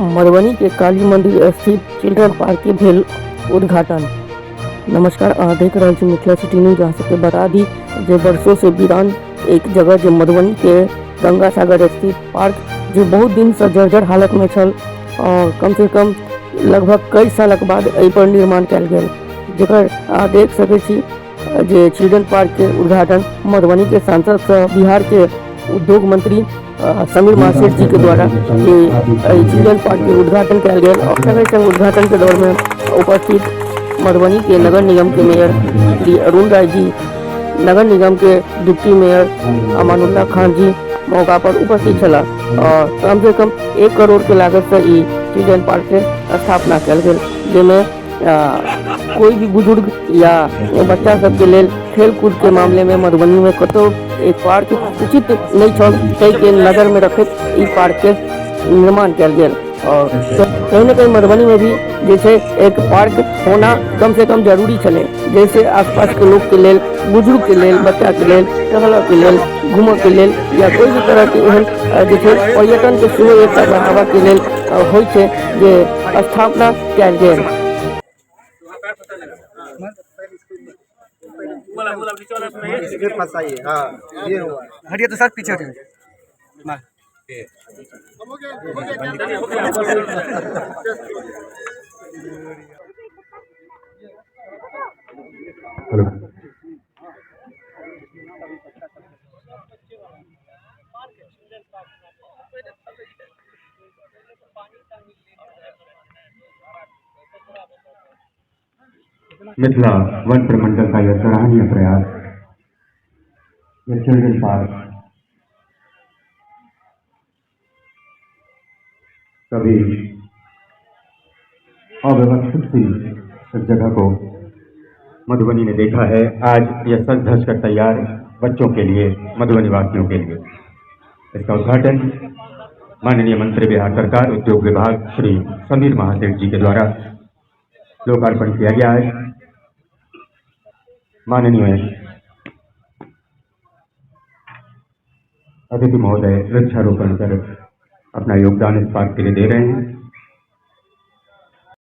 मधुबनी के काली मंदिर स्थित चिल्ड्रन पार्क के भेल उद्घाटन। नमस्कार, अहाँ देख रहल छी मिथिला सिटी न्यूज। अहाँ सबके बता दी जे वर्षों से वीरान एक जगह जे मधुबनी के गंगा सागर स्थित पार्क जे बहुत दिन से जर्जर हालत में छल और कम से कम लगभग कई सालक बाद एहि पर निर्माण कयल गेल, जेकर अहाँ देख सकै छी जे चिल्ड्रन पार्क के उद्घाटन मधुबनी के सांसद सह बिहार के उद्योग मंत्री समीर महासेठ जी के द्वारा जे एहि चिल्ड्रन पार्क के उद्घाटन कयल गेल। और संगे संग उद्घाटन के दौर में उपस्थित मधुबनी के नगर निगम के मेयर श्री अरुण राय जी, नगर निगम के डिप्टी मेयर अमानुल्लाह खान जी मौका पर उपस्थित छलाह और कम से कम 1 करोड़ के लागत से ई चिल्ड्रन पार्क के स्थापना कयल गेल, जाहिमे कोई भी बुजुर्ग या बच्चा सबके लेल खेल कूद के मामले में मधुबनी में कतौ एक पार्क उचित नहीं छल, ताहिके नजर में रखैत ई पार्क के निर्माण कयल गेल। और कहीं ना कहीं मधुबनी में भी जे छै एक पार्क होना कम से कम जरूरी छलै, जैसे आसपास के लोग के लेल, बुजुर्ग के लेल, बच्चा के लेल, टहलऽ के लेल, घूमऽ के लेल या कोई भी तरह के एहन जे छै पर्यटन के सेहो एकटा बढ़ावा के लेल होइ छै जे स्थापना कयल गेल। फंसाइए। हाँ, ये हुआ। हटिए तो सर, पीछे हटिए। हेलो। मिथिला वन प्रमंडल का यह सराहनीय प्रयास, यह चिल्ड्रन पार्क कभी अव्यवस्थित सी इस जगह को मधुबनी ने देखा है, आज यह सज धज कर तैयार बच्चों के लिए, मधुबनी वासियों के लिए। इसका उद्घाटन माननीय मंत्री बिहार सरकार उद्योग विभाग श्री समीर महासेठ जी के द्वारा लोकार्पण किया गया है। माननीय अतिथि महोदय वृक्षारोपण कर अपना योगदान इस पार्क के लिए दे रहे हैं।